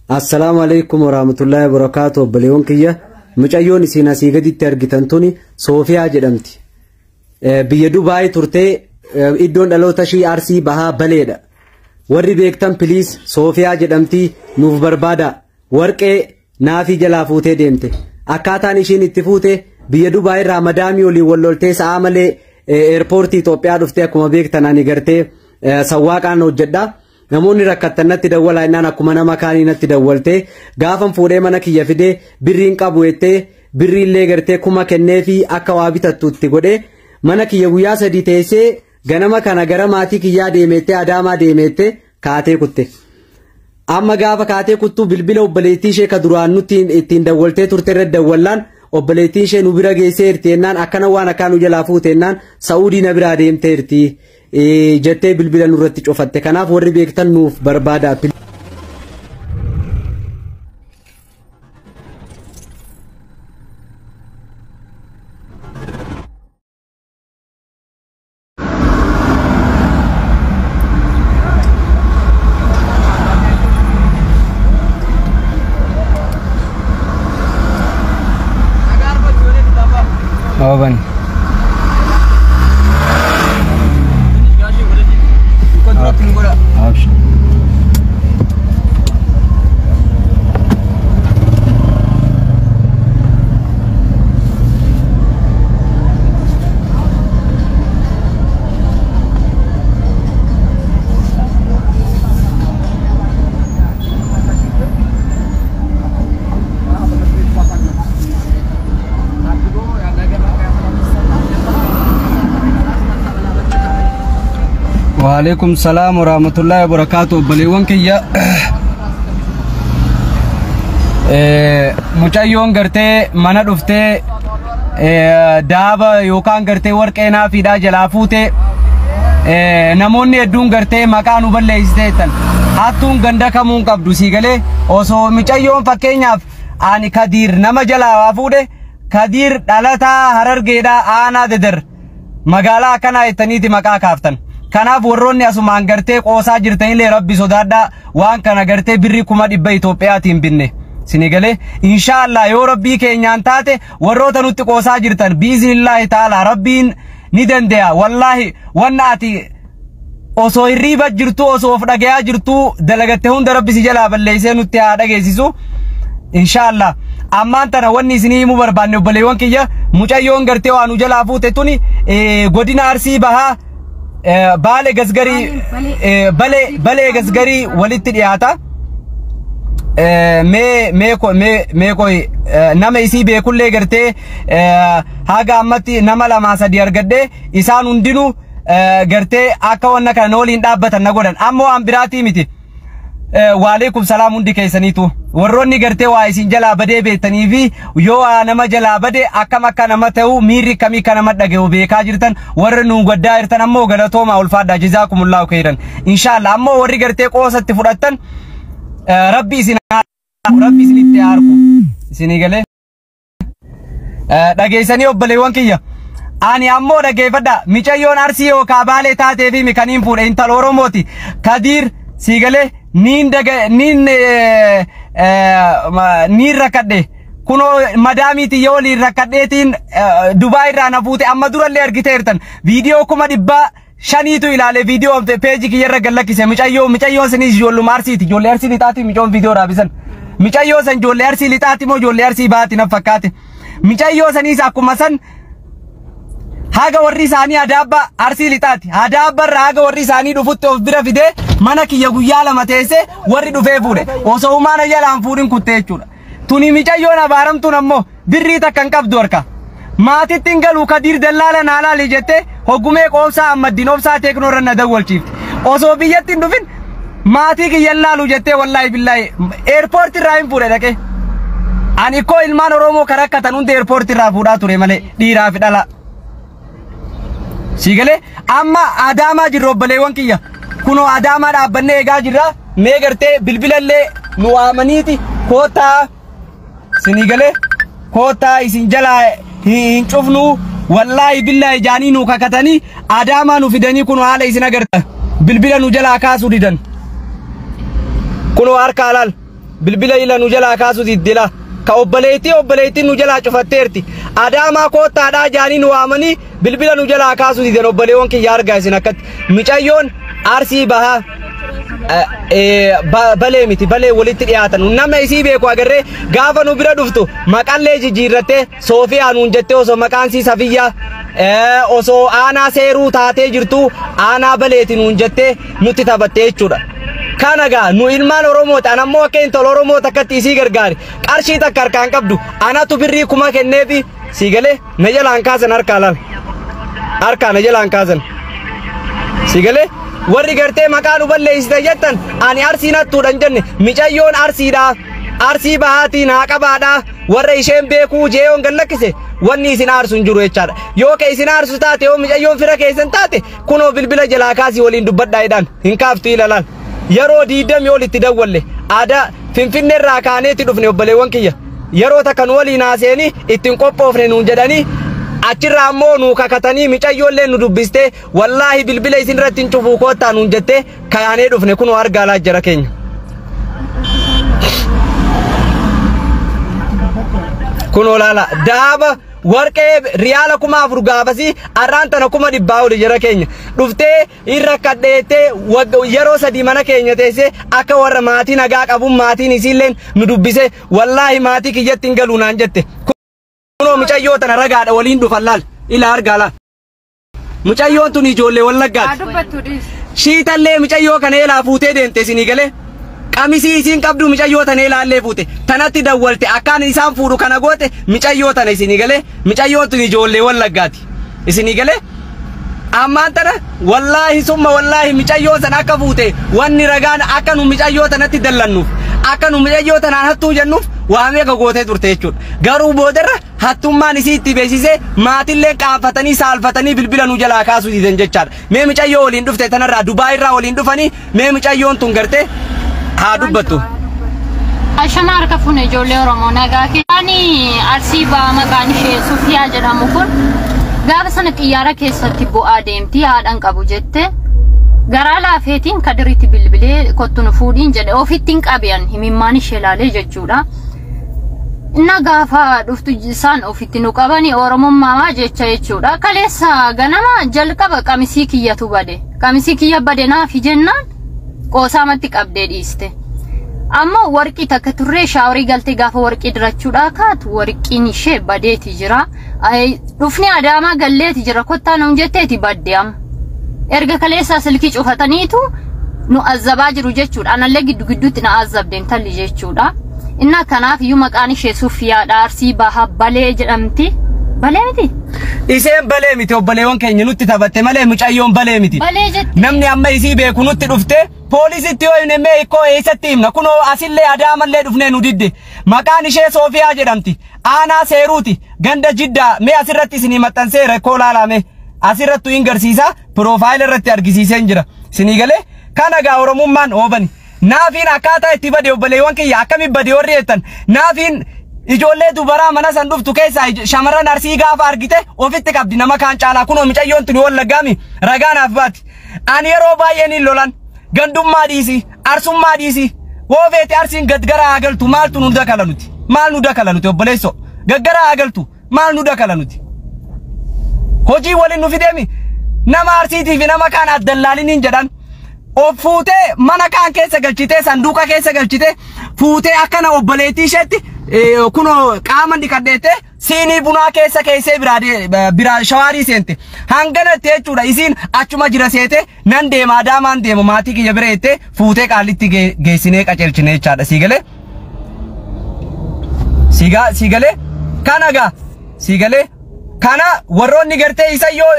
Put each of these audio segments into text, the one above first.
Assalaamu alaikum warahmatullahi wabarakaatu. Obboleewwan kiyya, mucayyoon isin asii gaditti argitan tuni Soofiyaa jedhamti. Biyya Dubaayii turtee, iddoon dhaloota ishii Arsii Bahaa Baleedha. Warri beektan please Soofiyaa jedhamti, nuuf barbaada. Warqee naafii jalaa fuutee deemte. Akkaataan ishiin itti fuute, biyya Dubaayii irraa madaamii waliin wal loltee sa'aa malee eerpoortii Itoophiyaa dhuftee. Akkuma beektan ani gartee sawwaaqaan hojjedha. Namoonni rakkattan natti dawwalaa jennaan, akkuma nama kaanii natti dawwaltee, gaafan fuudhee mana kiyya fidee, birriin qabu jettee, birriillee gartee 1000 kenneefi akka waa bitattu itti godhee, mana kiyya guyyaa 3 teessee, ganama kana gara maatii kiyyaa deemeettee, Adaamaa deemeettee kaatee kutte. Amma gaafa kaatee kuttuu, bilbila obboleettii ishee ka duraan nutti ittiin dawwaltee turte irra dawwallaan, obboleettiin ishee nu bira geessee jirti jennaan, akkana waan akkaan nu jalaa fuute jennaan, Sa'uudii na biraa deemteerti jettee bilbila nurratti cufatte. Kanaaf warri beektan nuuf barbaada. Oban. Abshir. Waalaikum salaam warahmatullahi wabarakatuh. Obboleewwan kiyya, mucayyoon gartee mana dhuftee daaba yookaan gartee warqee naafiidhaa jalaa fuute, namoonni hedduun gartee maqaa nu balleessite jettan. Hattuun ganda kamuu hin qabdu, sii galee? Osoo mucayyoon, fakkeenyaaf, ani Kadiir nama jalaa waa fuudhe, Kadiir dhalataa Harargeedhaa, aanaa Dadar, magaalaa akkanaa jettaniiti maqaa kaaftan. Kanaaf warroonni asumaan gartee qoosaa jirtanillee Rabbi sodaadhaa. Waan kana gartee birrii 100,000 Itoophiyaatiin binne. Sini galee? Inshaallah, yoo Rabbii keenyaan taate, warroota nutti qoosaa jirtan, biiznillaahi ta'ala, Rabbiin ni dande'a. Wallaahi, wanna ati osoo hirriiba jirtu, osoo of dhagayaa jirtu dalagatte hunda Rabbi si jalaa balleessee nutti haa dhageessisu. Inshaallah. Ammaan tana wanni isinii himuu barbaanne, obboleewwan kiyya, mucayyoon gartee waa nu jalaa fuute tuni godina Arsii Bahaa, Baale Gasgarii, Balee Gasgarii walitti dhiyaata. Mee mee mee mee koy, nama isii beekullee gartee haga ammatti nama lamaa sadi argadhe, isaan hundinuu gartee akka wanna kana waliin dhaabbatan na godhan. Ammoo waan biraatii miti. Waalaikum salaam hundi keessaniitu. Warroonni gartee waa isin jalaa badee beektanii fi yoo waa nama jalaa bade akkam akka nama ta'u, miirri kamii akka nama dhaga'u beekaa jirtan, warri nu gaddaa jirtan ammoo galatooma, ulfaadha, jazaakumullahu khairan. Inshaallah, ammoo warri gartee qoosatti fudhattan, Rabbi isin Rabbi isinitti haa argu. Isinii galee? Dhageessanii, obboleewwan kiyya. Ani ammoo dhageeffadha. Micayyoon Arsii yookaan Baalee taatee fi mikaniin fuudhe intala Oromooti. Kadiir, sii galee? Niin daga niin niin rakkadhe. Kunoo madaamiiti yoo waliin rakkadheetiin Dubaay irraa na fuute. Amma durallee argiteertan. Viidiyoo 500,000tu ilaale, viidiyoo peejii kiyyarra gad lakkise. Mucayyoo sanis ijoolluma Arsiiti. Ijoollee Arsii Lixaati mucayyoon viidiyoo raabisan. Mucayyoo san ijoollee Arsii Lixaati moo ijoollee Arsii Bahaati na fakkaate. Mucayyoo saniis akkuma san haga warri isaanii Adaabba, Arsii Lixaati. Adaabba irraa haga warri isaanii dhufutti of bira fidee, mana kiyya guyyaa 2 teessee, warri dhufee fuudhe. Osoo humaana jalaan fuudhin kuttee jechuudha. Tuni micayyoon abaaramtuun ammoo birrii takka hin qabdu harka. Maatitti hin galu, Kadiir dallaala naa laali jettee hoggumee qoobsaa Ammaddiin obsaa teeknoo irra na dawwalchiifte. Osoo biyyatti hin dhufin maatii kiyya laalu jettee, wallaahi billaahi, eerpoortii irraa hin fuudhe dhaqee. Ani koo ilmaan Oromoo kan rakkatan hunda eerpoortii irraa fuudhaa ture malee, dhiiraa fi dhalaa. Sii galee? Amma Adaamaa jirra, obboleewwan kiyya. Kunoo Adaamaa dhaabbannee eegaa jirra. Mee gartee bilbilallee nu waamaniiti, koottaa, sinii galee, koottaa, isin jalaa hin cufnu, wallaahi billaahi jaanii nu kakatanii Adaamaa nu fidanii, kunoo haala isin agarta. Bilbila nu jalaa kaasuu didan. Kunoo harka alaal. Bilbila ila nu jalaa kaasuu diddila. Ka obboleettii nu jalaa cufatteerti. Adaamaa koottaadhaa jaanii nu waamanii bilbila nu jalaa kaasuu didan obboleewwan kiyya argaa isin akkatti. Micayyoon Arsii Bahaa balee miti balee walitti dhiyaatan nama isii beeku agarree gaafa nu bira dhuftu maqallee jijjiirrattee Soofiyaa nuun jettee osoo maqaan sii Safiyyaa osoo aanaa seeruu taatee jirtu aanaa baleeti nuun jettee nutti taphattee jechuudha. Kana gaa nu ilmaan Oromooti an ammoo akka intala Oromoo takkatti isii gargaari qarshii takka harkaan qabdu anatu birrii 1000 kenneefi sii galee na jalaan kaasan harkaa laal harkaa na jalaan kaasan sii galee. Warri gartee maqaa nu balleessite jettan ani Arsii nattuudhaan jenne micayyoon Arsiidha Arsii Bahaatii naa qabaadha warra isheen beekuu jeeyoon gad lakkise wanni isin aarsu hin jiru jechaadha. Yoo ka isin aarsu taate yoo micayyoon fira keessan taate kunoo bilbila jalaa kaasii waliin dubbadhaa jedhaan hin kaaftu ilalaan. Yeroo 20 ol itti dawwalle aadaa Finfinnee irraa kaaneetti dhufne obboleewwan kiyya yeroo takka nu waliin haaseenii ittiin qophoofne nuun jedhanii achirraa ammoo nu kakatanii micayyoollee nu dubbistee wallaahi bilbila isin irratti hin cufuu koottaa nuun jettee kaanee dhufne kunoo argaa laa jara keenya. Kunoo laala daaba warqee riyaala 4000 gaafasii arraan tana 100,000 oli jara keenya dhuftee irra kadheettee yeroo 3 mana keenya teessee akka warra maatii nagaa qabuun maatiin isiilleen nu dubbise wallaahi maatii kiyyatti hin galuu naan jette. Kunoo mucayyoo tana ragaadha waliin dhufan laal ila argaa laal. Mucayyoon tun ijoollee Wallaggaati. Shiitallee mucayyoo kana eelaa fuutee deemte isinii galee. Qamisii isiin qabdu mucayyoo tana eelaallee fuute. Tanatti dawwalte akkaan isaan fuudhu kana goote mucayyoo tana isinii galee. Mucayyoon tun ijoollee Wallaggaati. Isinii galee. Ammaan tana wallaahi summa wallaahi mucayyoo sana akka fuute wanni ragaan akka nu mucayyoo tanatti dallannuuf akka nu mucayyoo tanaan hattuu jennuuf waa meeqa gootee turte jechuudha. Garuu boodarra hattummaan isii itti beeksisee maatillee qaanfatanii saalfatanii bilbila nu jalaa kaasuu didan jechaadha. Mee mucayyoo waliin dhufte tanarraa Dubaay irraa waliin dhufanii mee mucayyoon tun gartee haa dubbattu. Ashama harka fuune ijoollee Oromoo nagaa keessanii Arsii Bahaa maqaan ishee Sufiyaa jedhamu kun gaafa sana xiyyaara keessatti bu'aa deemti haadhan qabu jette garaa laafeetiin Kadiritti bilbilee kottu nu fuudhiin jedhe ofitti hin qabiyan himimmaan ishee laalee jechuudha. Inna gaafa dhuftu isaan ofitti nu qabani Oromummaa jecha jechuudha. Kaleessa ganama jalqaba qamisii kiyyatu bade. Qamisii kiyya bade naafi jennaan qoosaamatti qabdee dhiiste. Amma warqii takka turree shaaworii galtee gaafa warqii dirachuudhaa kaatu warqiin ishee badeeti jira. Dhufni Adaamaa galleeti jira kottaa nuun jetteeti badde amma. Erga kaleessaa silkii cufataniitu nu azzabaa jiru jechuudha. Anallee giddu gidduutti na azzabde intalli jechuudha. Inna kanaaf iyyuu maqaan ishee Sufiyaadha. Arsii Bahaa Balee jedhamti. Balee miti? Isheen balee miti obboleewwan keenya nutti taphatte malee mucayyoon balee miti. Balee jetti. Namni amma isii beeku nutti dhufte poolisitti yoo himne mee ikkoo eessatti himna kunoo asillee Adaamallee dhufnee nu didde. Maqaan ishee Soofiyaa jedhamti. Aanaa Seeruuti. Ganda Jiddaa mee asirratti isinii maxxansee rakkoo laalame. Asirrattu hin garsiisa piroofaayila irratti argisiiseen jira. Isinii galee kana gaa Oromummaan oobani. Naafiin akkaataa itti bade obboleewwan kiyya akkamitti bade warri jettan naafiin ijoollee dubaraa mana san dhuftu keessaa shamarran Arsii gaafa argite ofitti qabdi nama kaan caalaa kunoo mucayyoon tuni Wallaggaami ragaa naaf baati. Ani yeroo baay'een hin lolan gandummaa dhiisi arsummaa dhiisi woofeeti Arsiin gaggara haa galtu maaltu nu dakala nuti maal nu dakala nuti obboleessoo gaggara haa galtu maal nu dakala nuti hojii waliin nu fideemi nama Arsiitii fi nama kaan addallaalin hin jedhan. Of fuutee mana kaan keessa galchitee sanduuqa keessa galchitee fuutee akkana obboleettii isheetti kunoo qaama dhiqadheettee siinii bunaa keessa keessee biraa shawaarii seente. Hanganatti jechuudha isiin achuma jira seete nan deema Adaamaan deema maatii kiyya bira jettee fuutee qaallitti geessinee qaceelchine jechaadha. Sii galee? Sii galee? Kana gaa sii galee? Kana warroonni gartee isa yoo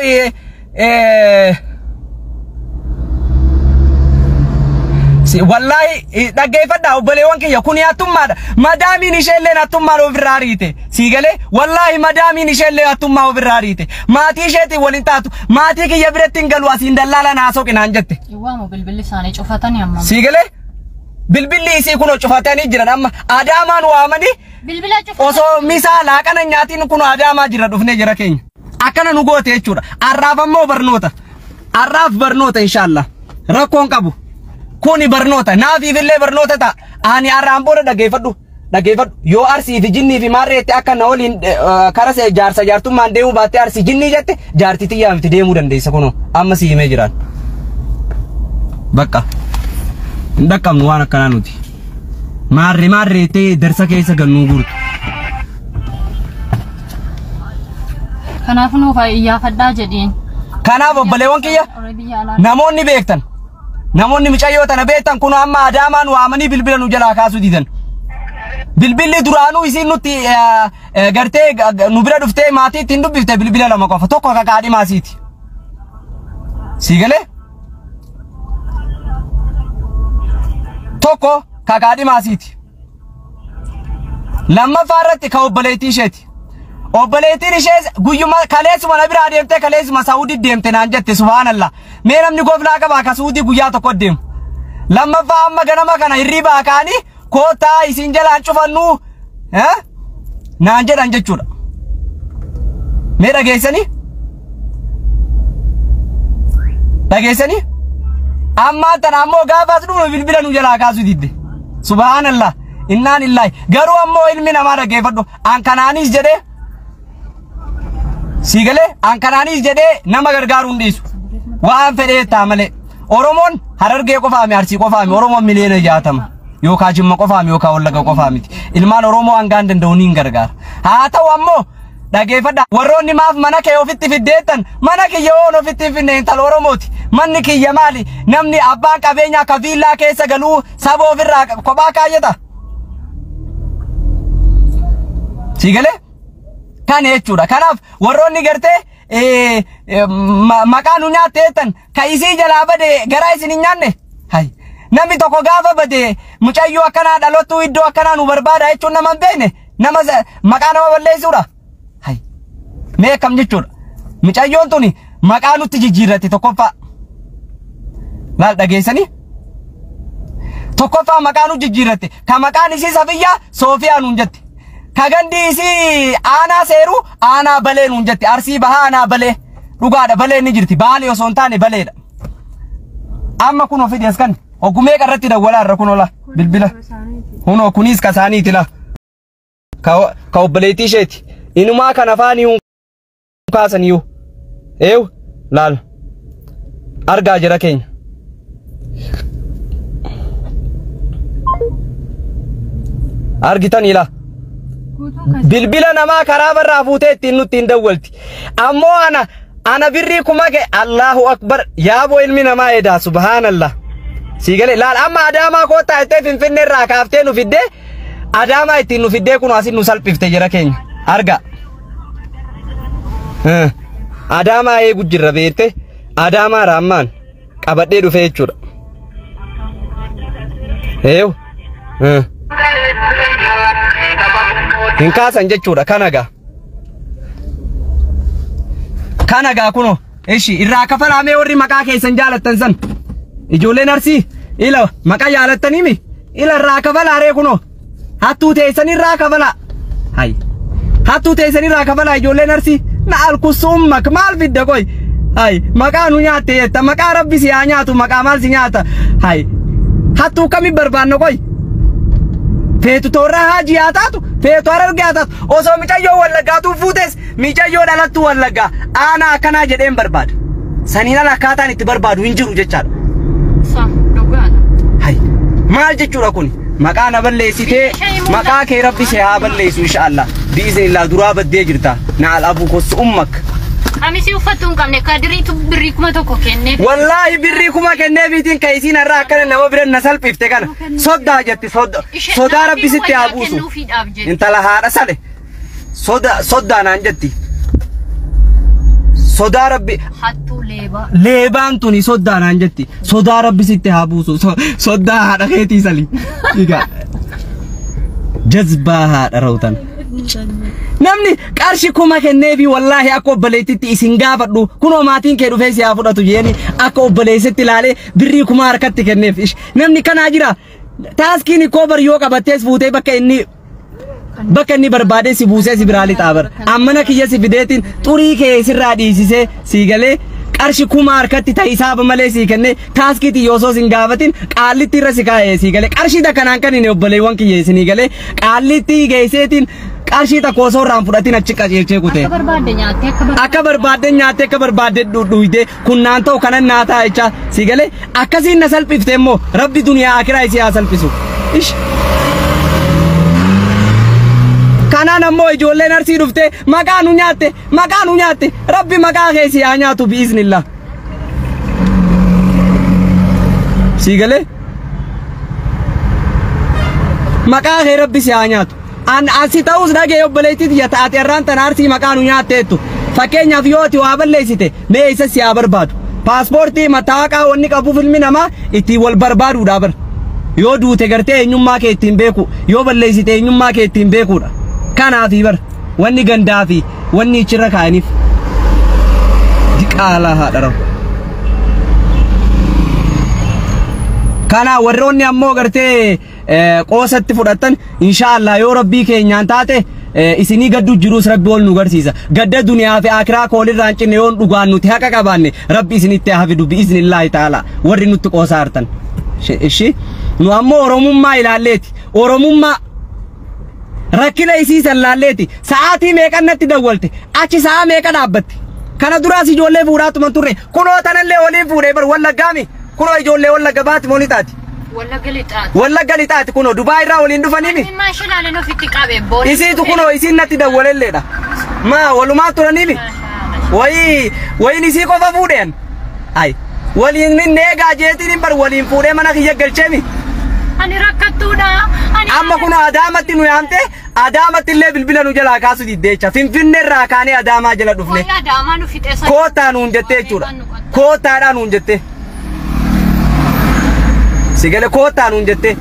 Wallaahi dhaggeeffadhaa obboleewwan kiyya kun hattummaadha. Madaamiin isheellee hattummaan ofirraa ariite. Sii galee wallaahi madaamiin isheellee hattummaa ofirraa ariite. Maatii isheetiin waliin taatu maatii kiyya biratti hin galu asiin dallaala naa soqinaan jette. Iwwaamu bilbilli isaanii cufatanii amma. Sii galee bilbilli isii kunoo cufatanii jiran amma Adaamaan waamanii bilbila cufatanii osoo misaa laaqana nyaatiin kunoo Adaamaa jira dhufnee jira keenya. Akkana nu goote jechuudha. Arraaf ammoo barnoota. Arraaf barnoota inshaallah. Rakkoon qabu. Kuni barnoota naafiifillee barnoota ta'a. Ani har'aan booda dhaggeeffadhu. Dhaggeeffadhu yoo arsii fi jinnii fi maarreetti akka na waliin kara jaarsa jaartummaan deemuu baattee arsii jinnii jette jaartii xiyyaa miti deemuu dandeessa kunoo amma si himee jiraan. Bakka hin dhaqqabnu waan akkanaa nuti. Maarree maarreettee darsa keessa gannuu guurtu. Kanaaf nuuf iyyaafadhaa jedhiin. Kanaaf obboleewwan kiyya namoonni beektan namoonni micayyoo tana beektan kun amma Adaamaan waamanii bilbila nu jalaa kaasuu didan. Bilbilli duraanuu isiin nutti gartee nu bira dhuftee maatii ittiin dubbifte bilbila lama qofa tokko akka kaadhimaa siiti. Sii galee? Tokko kakaadhimaa siiti. Lammaffaa irratti ka obboleettii isheeti. Obboleettiin ishees guyyuma kaleessuma na biraa deemtee kaleessuma Saawudii deemte naan jette subhaanallah. Mee namni goflaa qabaa ka Saawudii guyyaa tokko deemu. Lammaffaa amma ganama kana hirribaa kaanii kootaa isin jalaan cufannuu naan jedhan jechuudha. Mee dhageessanii? Dhageessanii? Ammaan tana ammoo gaafa as dhufnu bilbila nu jalaa kaasuu didde. Subhaanallah. Innaan illaahi. Garuu ammoo ilmi namaa dhaggeeffadhu. An kanaanis jedhee sii galee an kanaanis jedhee nama gargaaruu hin dhiisu. Waan fedhee ta'a malee. Oromoon Harargee qofaami Arsii qofaami Oromoon miliyoona 60. Yookaan Jimma qofaami yookaan Wallagga qofaa miti. Ilmaan Oromoo hangaan danda'u ni gargaara. Haa ta'u ammoo dhaggeeffadha. Warroonni maaf mana kee ofitti fiddeettan mana kiyya oon ofitti hin fidne intala Oromooti. Manni kiyya maali? Namni abbaan qabeenyaa akka viillaa keessa galuu saba ofirraa kophaa kaayyata. Sii galee? Kana jechuudha. Kanaaf warroonni gartee maqaa nu nyaatte jettan ka isii jalaa bade garaa isin hin nyaanne. Hay. Namni tokko gaafa bade mucayyoo akkanaa dhalottuu iddoo akkanaa nu barbaada jechuun nama hin beekne nama maqaa nama balleessuudha. Hay. Mee akkam jechuudha. Mucayyoon tuni maqaa nutti jijjiirratti tokkoffaa. Laal dhageessanii? Tokkoffaa maqaa nu jijjiirratti. Ka maqaan isii Safiyyaa Soofiyaa nuun jette. Ka gandi isii aanaa seeruu aanaa balee nuun jette. Arsii bahaa aanaa balee. Dhugaadha balee ni jirti. Baalee osoo hin taane baleedha. Amma kun ofii dhiyees kan ogumee qarratti dawwalaa irra kun ola bilbila. Hunoo kunis kasaaniiti la. Ka obboleettii isheeti. Inumaa kan afaanii kaasaniyyuu. Eew laal. Argaa jira keenya. Argitanii la. Bilbila namaa karaa barraa fuutee ittiin nutti hin dawwalti. Ammoo ana birrii kuma kee Allahu Akbar yaaboo ilmi namaa edaa subhaanallah. Sii galee laal amma Adaamaa koottaa jettee Finfinnee irraa kaaftee nu fiddee Adaamaa ittiin nu fiddee kun asin nu salphifte jira keenya. Arga. Adaamaa eegu jirra beekte Adaamaa raammaan qabadhee dhufee jechuudha. Eew. Hin kaasan jechuudha kana gaa. Kana gaa kunoo ishi irraa kafalaamee warri maqaa keessan jaalattan san. Ijoolleen Arsii ila maqaa jaalattaniimi ila irraa kafalaa ree kunoo. Hattuu teessan irraa kafalaa. Hay. Hattuu teessan irraa kafalaa ijoolleen Arsii na alkusummak maal fidda qoy. Hay maqaa nu nyaatte jetta maqaa rabbi si haa nyaatu maqaa maal si nyaata. Hay. Hattuu kami barbaanna qoy. Feetu toorraa haajii haa taatu feetu Harargee haa taatu osoo micayyoo Wallaggaatu fuutes micayyoo dhalattu Wallaggaa aanaa akkanaa jedheen barbaada. Saniin ala akkaataan itti barbaadu hin jiru jechaadha. Sa dhugaadha. Hay maal jechuudha kun maqaa na balleessitee maqaa kee rabbi si haa balleessu inshaallah biiznillah duraa baddee jirta na al abuu kossu ummak. Qamisii uffattuu hin qabne kadiriitu birrii 1000 kenneef. Wallaahi birrii 1000 kenneefiitiin ka isiin har'a akkana nama bira na salphifte kana soddaa jetti sodaa rabbi sitti haa buusu. Intala haadha sale soddaa naan jetti. Sodaa rabbi Hattuu leebaa. Leebaan tuni soddaa naan jetti. Sodaa rabbi sitti haa buusu. Soddaa haadha keetii sali. Egaa jazbaa haadha rawtan. Namni qarshii 1000 kenneefi wallaahi akka obboleettitti isin gaafadhu kunoo maatiin kee dhufee si haa fudhatu jeeni akka obboleessitti ilaalee birrii 1000 harkatti kenneef. Namni kanaa jira. Taaskiin koo bar yoo qabattees fuutee bakka inni barbaadee si buusee si biraa lixaa bar. Ammana kiyya si fideetiin xurii kee sirraa dhiisisee si galee Qarshi kuma harkatti ta'e hisaaba malee sii kenne taaskiitii yoo osoo sin gaafatin qaallitti irra si kaa'ee sii galee qarshii takkanaan kan hin obboleewwan kiyya isinii galee qaallitti geesseetiin qarshii takka osoo irraan fudhatin achi qajeelchee kute. Akka barbaadde nyaattee akka barbaadde. Akka barbaadde nyaattee akka barbaadde dhuyde kunnaan ta'u kanan naa ta'a jecha sii galee akkasiin na salphifte immoo rabbi duniyaa akiraa isii haa salphisu. Ish. Kanaan ammoo ijoolleen Arsii dhuftee maqaa nu nyaatte rabbi maqaa keessi haa nyaatu biiznillah. Sii galee maqaa kee rabbi si haa nyaatu. An asi ta'us dhagee obboleettii tiyya taate irraan tan Arsii maqaa nu nyaatteettu. Fakkeenyaaf yoo ati waa balleessite mee isa si haa barbaadu. Paaspoortii mataaqaa wanni qabuuf ilmi namaa ittiin wal barbaaduudha bar. Yoo duute gartee eenyummaa kee ittiin beeku yoo balleessite eenyummaa kee ittiin beekuudha. Kanaafi bar wanni gandaa fi wanni ichirra kaa'aniif diqaalaa haadha rabu. Kana warroonni ammoo gartee qoosatti fudhatan inshaallah yoo rabbii keenyaan taate isinii gaddu jiruus rabbi ol nu garsiisa. Gadda duniyaa fi akiraa koolirraa hin cinne yoon dhugaan nuti haqa qabaanne rabbi isinitti haa fidu bi'iznillaahi ta'ala warri nutti qoosaa hartan. Ishi nu ammoo Oromummaa ilaalleeti. Oromummaa rakkina isiisan laalleeti. Sa'aatii meeqan natti dawwalte achi sa'a meeqa dhaabbatti. Kana duraas ijoollee fuudhaatuma turre kunoo tanallee waliin fuudhee bar wallaggaami kunoo ijoollee wallagga baati mooni taati. Wallagga lixaati. Wallagga lixaati kunoo Dubaay irraa waliin dhufaniimi. Maashinaaleen ofitti qabe boona. Isiitu kunoo isiin natti dawwalelleedha. Maa walumaa turaniimi. Wayii wayiin isii qofa fuudheen. Ay waliin neegaa jeetiin bar waliin fuudhee mana kiyya galcheemi. Ani rakkattuudha. Amma kun Adaamatti nu yaamte Adaamatti illee bilbila nu jalaa kaasu diddeecha. Finfinnee irraa kaanee Adaamaa jala dhufne. Adaamaa nu fixee. Kootaa nuun jettee jechuudha. Kootaadhaa nuun jettee. Sigale kootaa nuun jettee.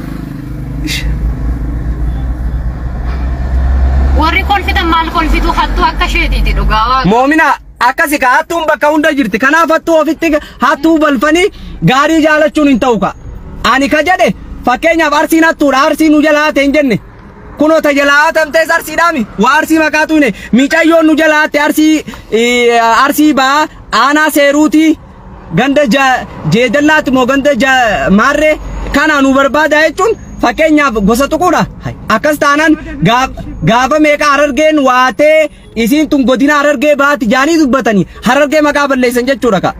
Warri kolfitan maal kolfitu hattuu akka isheetiiti dhugaa waaqa. Moomina akkasi ka hattuun bakka hunda jirti. Kanaaf hattuu ofitti hattuu balfanii gaarii jaalachuun hin ta'u ka. Ani ka jedhe fakkeenyaaf Arsiin hattuudha Arsii nu jalaa haate hin jenne. Kunoo ta jalaa hatamtees Arsiidhaami. Waa Arsii maqaatu hine. Miicayyoon nu jalaa haate Arsii ba'aa aanaa seeruutii ganda jeedallaati moo ganda maarree kana nu barbaada jechuun fakkeenyaaf gosa tuquudha. Akkas taanaan gaafa meeqa Harargeen waatee isiin tun godina Harargee baati jaanii dubbatanii Harargee maqaa balleessan jechuudha ka.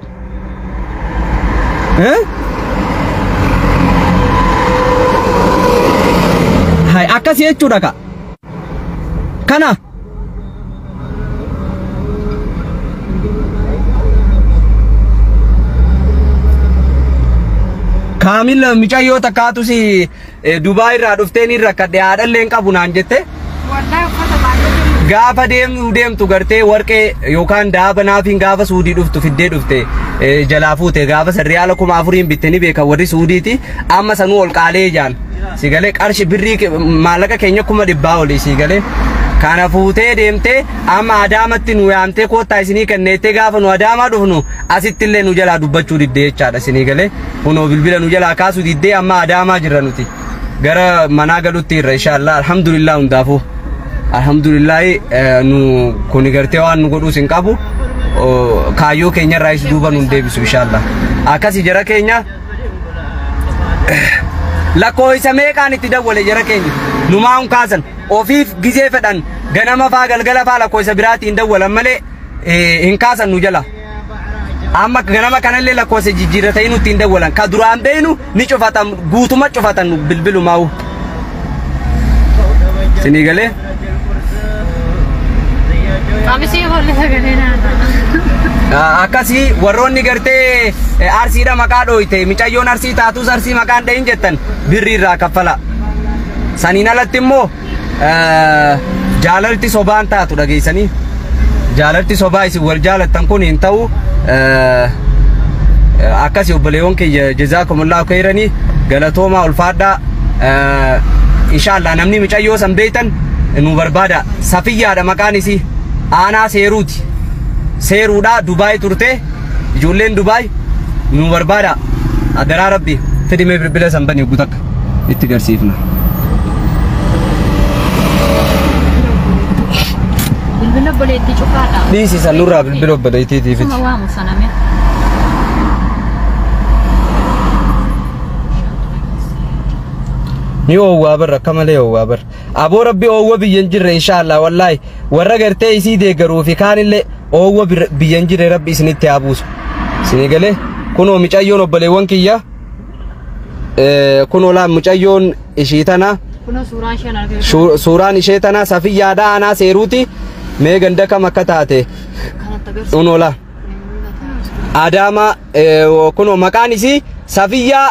Hai akkasii jechuudha ka. Kana Kaamil micayyoo takkaatus Dubaay irraa dhuftee ni rakkadhe haadhallee hin qabu naan jette. Gaafa deemtu gartee warqee yookaan daaba naafiin gaafa Suudii dhuftu fiddee dhufte jalaa fuute gaafa san riyaala 4000 bitte ni beekan warri Suudiiti amma sanuu ol qaalee jaan si galee qarshi birrii maallaqa keenya 100,000 olii si galee kana fuutee deemtee amma Adaamatti nu yaamtee koottaa isinii kenneettee gaafa nu Adaamaa dhufnu asitti illee nu jalaa dubbachuu diddee jechaadha isinii galee kunoo bilbila nu jalaa kaasuu diddee amma Adaamaa jirra nuti gara manaa galutti irra inshaallah alhamdulillah hundaafuu. Alhamdulillah nu kuni gartee waan nu godhuus hin qabu kaayyoo keenya irraa is duuba nu deebisu inshaallah. Akkasi jara keenya lakkoofsa meeqaan itti dawwale jara keenya numaa hun kaasan ofiif gizee fedhan ganama faa galgala faa lakkoofsa biraatiin dawwalan malee hin kaasan nu jala. Amma ganama kanallee lakkoofsa jijjiirratanii nutti hin dawwalan ka duraan beenu ni cufatan guutuma cufatan bilbilumaa'u. Sinii galee. Akkasii warroonni gartee Arsiidha maqaa dhooyte micayyoon Arsii taatus Arsii maqaan dhahin jettan birrii irraa kaffala. Saniin alatti immoo jaalalti sobaan taatu dhageessanii jaalalti sobaa isin wal jaalattan kun hin ta'u. Akkasii obboleewwan kiyya jazaakumullahu khayranii galatoomaa ulfaadhaa. Inshaallah namni micayyoo san beektan nu barbaada. Safiyyaadha maqaan isii. Aanaa seeruuti. Seeruudha Dubaay turte ijoolleen Dubaay nu barbaada. Adaraa rabbi fidimee bilbila san banii guutakka itti garsiifna. Bilbila obboleettii cufaadha. Dhiisi san nurraa bilbila obboleettiitiifiti. Suma waamu saname. Ni oowwaa barra akka malee oowwaa barra. Aboo rabbi oowwa biyya hin jirre inshaallah wallaahi warra gartee isii deeggaruu fi kaanillee oowwa biyya hin jirre rabbi isinitti haa buusu. Isinii galee kunoo micayyoon obboleewwan kiyya kunoo laa mucayyoon ishii tana. Kunoo suuraan isheen arginu. Suuraan ishee tana Safiyyaadha aanaa seeruuti mee ganda kam akka taate. Kanatti agarsiisa. Kunoo laa. Adaama kunoo maqaan isii Safiyyaa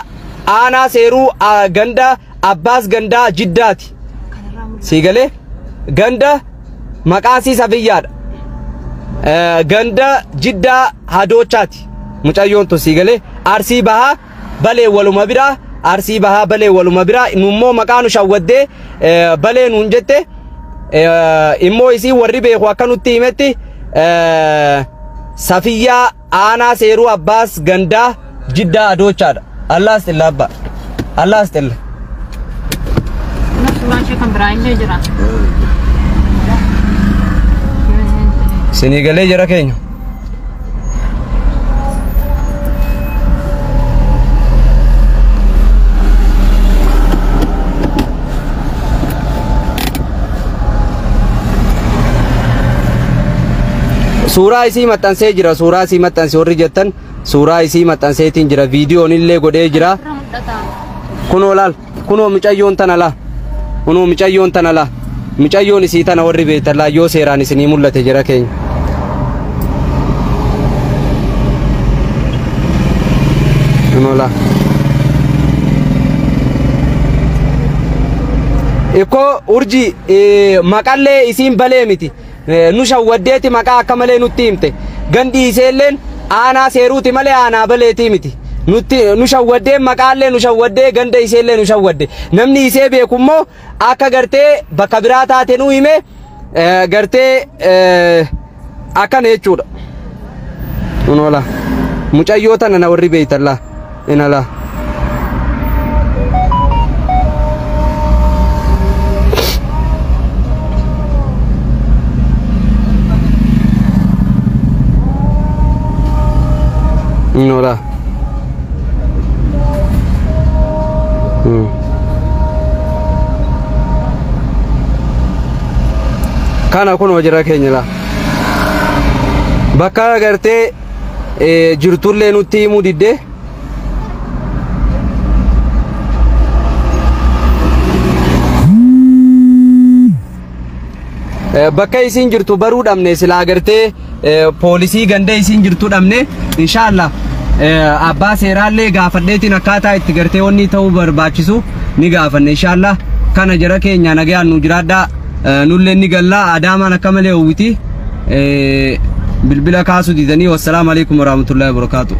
aanaa seeruu ganda Abbaas gandaa Jiddaati. Sii galee ganda maqaan isii Safiyyaadha. Ganda Jiddaa Hadoochaati. Mucayyoon tun sii galee Arsii Bahaa Balee waluma biraa Arsii Bahaa Balee waluma biraa nummoo maqaa nu shawwaddee Balee nuun jette immoo isii warri beeku akka nutti himetti Safiyyaa aanaa seeruu Abbaas gandaa Jiddaa Hadoochaadha. Allaas xilla abbaa. Allaas xilla. Kunoo suuraan ishee kan biraa illee jira. Sinii galee jara keenya. Suuraa isii maxxansee jira. Suuraa isii maxxansee warri jettan suuraa isii maxxanseetiin jira. Viidiyoon illee godhee jira. Irra mul'ata. Kunoo laal. Kunoo mucayyoon tana laa. Kunoo mucayyoon tana laa. Mucayyoon isii tana warri beektan laa yoo seeraan isinii mul'ate jara keenya. Kunoo laa. Ikkoo urjii maqallee isiin balee miti. Nu shawwaddeeti maqaa akka malee nutti himte. Gandi iseelleen aanaa seeruuti malee aanaa baleetii miti. Nutti nu shawwaddee maqaallee nu shawwaddee ganda iseellee nu shawwadde. Namni isee beeku immoo akka gartee bakka biraa taate nu hime gartee akkana jechuudha. Kunoo laa. Mucayyoo tana na warri beektan laa. Ina laa. Nola. Kana kun hojira keenya laa. Bakka agartee jirtullee nutti himuu diddee. Bakka isiin jirtu baruu dhabne silaa agartee poolisii ganda isiin jirtu dhabne inshaallah abbaa seeraallee gaafadheetiin akkaataa itti gartee wanni ta'uu barbaachisu ni gaafanne inshaallah. Kana jara keenya nagayaan nu jiraadhaa nullee ni gallaa Adaamaan akka malee hawwiti bilbila kaasuu didanii wassalaamu alaikum warahmatullahi wabarakaatuh.